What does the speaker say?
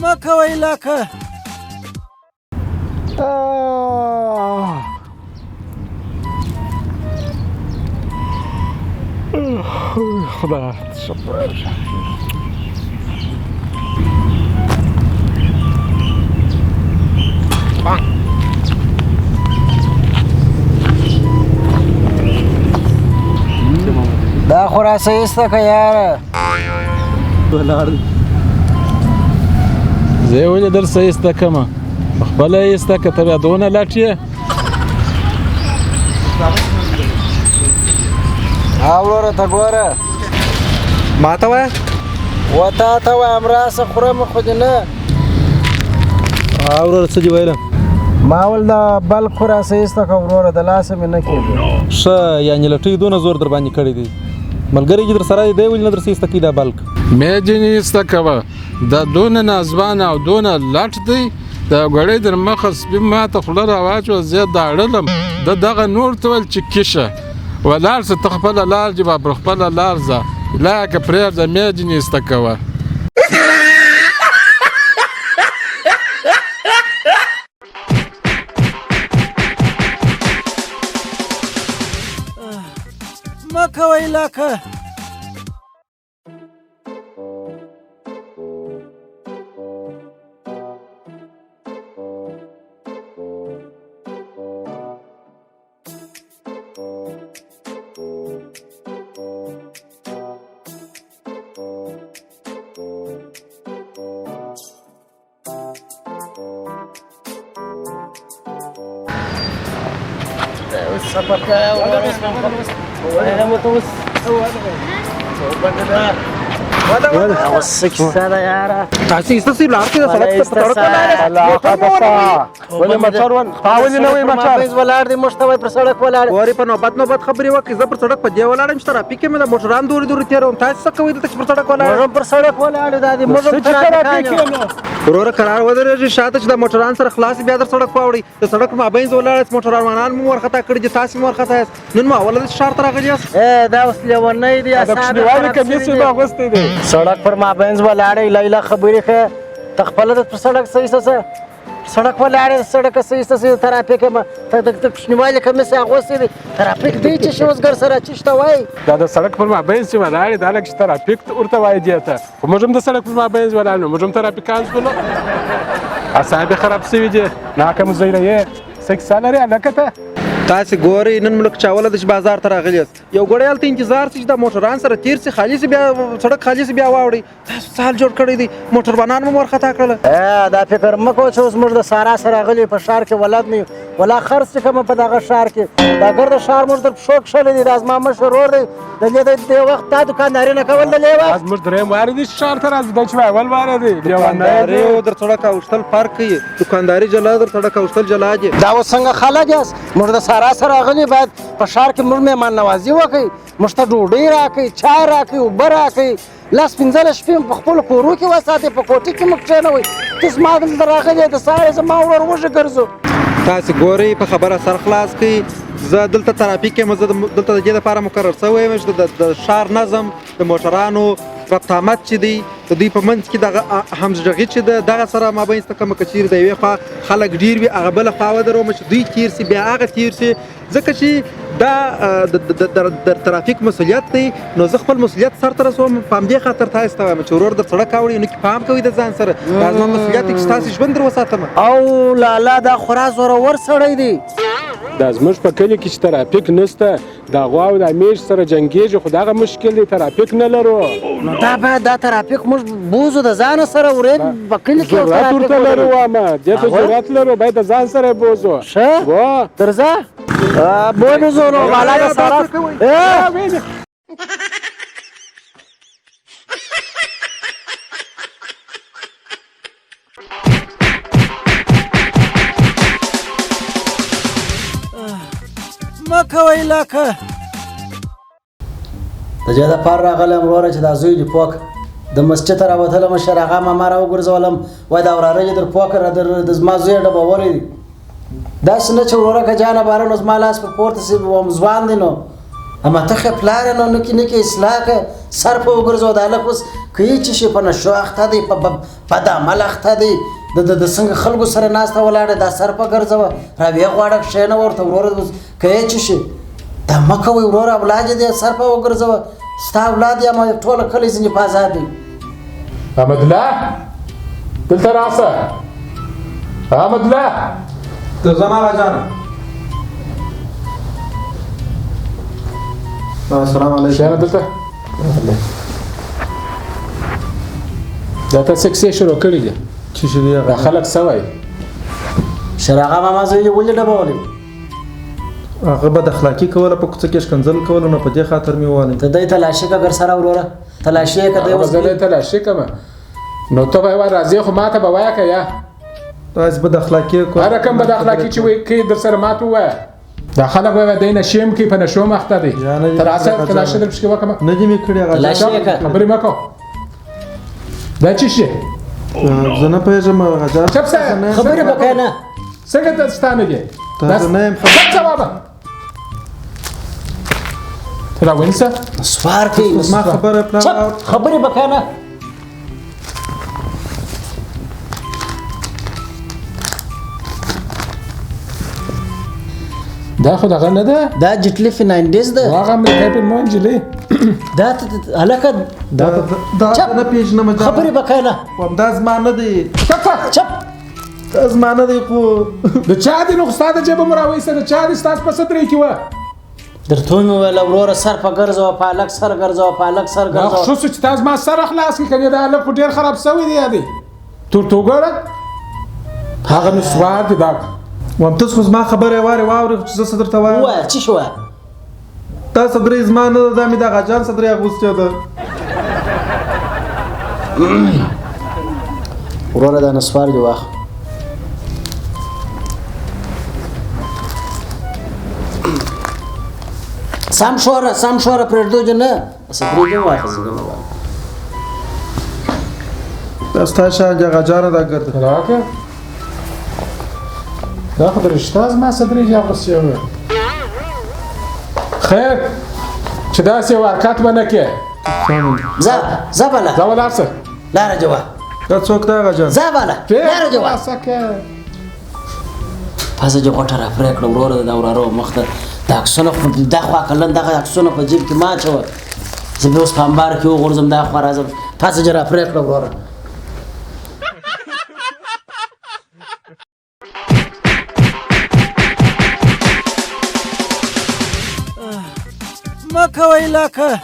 مه کوئ لکه. خدای شکر. دا خو راسه ایسته که یاره. ولاړ زه یې ولې درسه ایسته کمه؟ په خپله یې ایسته که، ته بیا دونه لټ یې. ها وروره ته ګوره. ما ته وایه؟ و تا ته وایم، راسه خورم خو دې نه. ها وروره څه دې ویله؟ ما ول دا بلک خو راسه ایسته که وروره، د لاسه مې نه کېږي. ښه یعنې لټۍ دونه زور در باندې کړی دی، ملګری چې در سره دی، دی ولې نه درسه ایسته کوي دا بلک؟ مې ځینې ایسته کوه، دا دونه ناځوانه او دونه لټ دی. د ګړۍ در مخه سپي ماته خوله راواچوه، زه یې داړلم. ده دغه نور ته ویل چې کیشه ولاړ شه، ته خپله لار جبا پر خپله لار ځه، لاکه پرېږده، مې ځینې ایسته کوه. مه کوئ لکه. اوس څه کیسه ده یاره؟ تاسې ایسته سئ، لار کې د سړک ته په سړک ولاړ یاست، موټر مو ونه وهي. ولې موټر ون تا ولې نه وایي موټر؟ منځ ولاړ دی، موږ ته وایي پر سړک ولاړ. ګورې په نوبت نوبت خبرې وکړئ. زه پر سړک په دې ولاړ یم چې ترافیک یم، د موټران دورې دورې تېروم. تاسې څه کوئ دلته چې پر سړک ولاړ؟ موږ هم پر سړک ولاړ یو، دا دی موږ هم څه چې ترافیک ترافیکان یې یو. نو؟ وروره کرار ودرېږئ، شاته چې د موټران سره خلاص بیا در سړک واوړئ. د سړک په مابینځ ولاړ یاست، موټروانان مو وارخطا کړي دي، تاسې مو وارخطا یاست. نن مو اوله ده چې ښار ته راغلي یاست. ای دا اوس لیونی دی، د اعصاب یې کوچنیوالي خراب کمیس شوي یې دي. اغوستی دی. سړک پر مابینځ ولاړ یې، لیلا خبرې ښه، ته خپله د پر سړک څه ایسته څه؟ سړک ولاړ یې، سړک څه ایسته څه؟ ترافیک یم، ته د کوچنیوالي کمیس یې اغوستی دی. ترافیک دی چې شي اوس ګر سره چیش ته وایي. دا د سړک پر مابینځ چې ولاړ دی، دا لکه چې ترافیک ورته وایي دې ته، خو موږ هم د سړک پر مابینځ ولاړ یو، موږ هم ترافیکان شولو. اعصاب یې خراب شوي دي. ناکه مزیره یې څه کیسه لرې هلکه ته؟ تاسې ګورئ نن ملک چاوله ده چې بازار ته راغلي یاست، یو ګړی هلته انتظار سي چې دا موټران سره تېر سي، خالي سي، بیا سړک خالي سي، بیا واوړئ. تاسو څه حال جوړ کړی دی؟ موټروانان مو وارخطا کړله. دا فکر مه کوه چې اوس موږ د سارا سره راغلي په ښار کې ولد نه یو، ولا خرڅ چې کومه په دغه ښار کې، دا ګرده ښار موږ در پښو کښلی دی. دا زما مشر ورور دی، د دې د دې وخت دا دوکانداري نه کول د دې وخت. دا زموږ درېیم وار دی چې ښار ته راځو، دا چې وایي اول وار دی. دوکانداري او در سړک اوښتل فرق کوي، دوکانداري جلا در سړک اوښتل جلا دي. دا اوس څنګه خلک یاست؟ موږ د سارا سره راغلي، باید په ښار کې موږ مهمان نوازي وکړئ، موږ ته ډوډۍ راکړئ، چای راکړئ، اوبه راکړئ، لس پنځلس شپې مو په خپلو کورو کې وساتئ، په کوټې کې مو کښېنوئ. ته زما دلته راغلی د سهار زما ورور وږي ګرځو. تاسې ګورئ په خبره سر خلاص کړئ. زه دلته ترافیک یم، زه دلته د دې لپاره مقرر شوی یم چې د ښار نظم، د موټرانو ربط آمد چې دی، د دوی په منځ کې دغه همغږي چې ده، دغه سره مابینځ ته کومه که چیرې د یوې خوا خلک ډېر وي، هغه بله خوا ودروم چې دوی تېر سي، بیا هغه تېر سي، ځکه چې دا د ترافیک مسؤلیت دی. نو زه خپل مسؤلیت سر ته رسوم، په همدې خاطر تاسې ته وایم چې ورور در سړک اوړي، نو کې پام کوئ د ځان سره. دا زما مسؤلیت دی چې ستاسې ژوند در وساتم. او لالا دا خورا زورور سړی دی. دا زموږ په کلي کې چې ترافیک نشته، دا غوا او دا میږ سره جنګېږي، خو دغه مشکل دی، ترافیک نه لرو. نو دا باید دا ترافیک موږ بوزو د ځانه سره ورېد په کلي کې یو ضرورت ترافیک ورته ولرو. لرو، اما دې ته ضرورت لرو، باید د ځان سره یې بوزو. ښه؟ وه. درځه؟ بوزو نو بالا د سارا. مه کوئ لکه. د دې دپاره راغلی یم وروره چې دا زوی دې پوه کړه. د مسجد ته راوتلم، شر هغه ماما راوګرځولم، وایي دا وراره دې در پوه کړه، د زما زوی یې ډبولی دی. داسې نه چې وروره که جانه باره نو زما لاس پر پورته سي، وم ځوان دی نو. اما ته خو پلار یې نو نکې نکې اصلاح که سر په وګرځوه. د هلک اوس کوي چې شي په نشو اخته دی، په بد عمل اخته دی، د څنګه خلکو سره ناسته ولاړه، دا سر په ګرځوه، راویې غواړه، کښېنه ورته وروره. اوس کوي چې شي دا مه کوئ وروره، اولاد یې دی، سر په وګرځوه، ستا اولاد یې اما ټوله کلی ځینې په ازاد دی. احمدالله دلته راسه. احمدالله درځم اغا جانه. السلام علیکم. کښېنه دلته. دا ته څه کیسې شروع کړې دي؟ څه شي دي؟ دا خلک څه وایي؟ شراغه ماما زوی یې ولې ډبولی؟ هغه بد اخلاقي کوله، په کوڅه کې ښکنځل کوله، نو په دې خاطر مې ووهلی. ته دی تلاشي که ګرسره وروره، تلاشي یې که دی اوس زه دی تلاشي کومه. نو ته به وایې راځې، خو ماته به وایه که یا داسې بد اخلاقي کوله. هر رقم بد اخلاقي چې وایي کوي در سره ماته ووایه. دا خلک وایي دی نشې هم کوي، په نشو هم اخته دی. ته راسه تلاشي در پکې وکړم. نه دي مې کړې هغه. تلاشي یې که. خبرې مه کوه. دا څه شي؟ زه نه پوهېږم هغه جان. چپ سه. خبرې به کوې نه. څنګه ته ستا نه دي؟ زه نه یم خبر. چپ سه بابا. ته دا ونیسه. نسوار کوي. زما خبره پلار. چپ، خبرې به کوې نه. دا خو دغه نه ده، دا جټلي فرنانډیز ده. هغه امریکایي فلمونه نجلۍ. دا هلکه دا نه پېژنم. خبرې به کوې نه. همدا زما نه دی. چپ چپ، دا زما نه دی. خو د چا دی؟ نو خو ستا د جېبه مو راوایسته. د چا دی؟ ستاسو په صدرۍ کې وه. درته مې وویل وروره سر په ګرځوه، په هلک سر ګرځوه، په هلک سر ګرځوه. ښه سو چې تا زما سر خلاص کړي، کنې دا هلک خو ډېر خراب سوی دی. دی تور ته وګوره، هغه نسوار دی. دا وم تاسو خو زما خبره وارې واورې چې زه څه درته وایم. ووایه څه شي وایه؟ دا صدرۍ زما نه ده، دا مې د اغا جان صدرۍ اغوستې ده. وروره دا نسوار دې واخله. سم ښوره، سم ښوره، پرېږدو دې نه. صدرۍ دې واخله، زه دې نه وایم. دا ستا شیان دي اغا جانه، دا ګرده راکړه. دا خو د رښتیا زما صدرۍ دې اغوستې وه. خیر چې داسې یو حرکت به نه کړې. ځه ځه بله، ځه ولاړ شه. لاره دې وه. دا څوک دی اغا جان؟ ځه بله، لاره دې وه. پزه دې غوټه را پرې کړه وروره، دا وراره مخ ته دا عکسونه خو دا خوا کلن دغه عکسونه په جیب کې مه اچوه، زه به اوس په امبار کې وغورځم، دا خوا راځم. پزه دې را پرې کړه وروره. مه کوئ لکه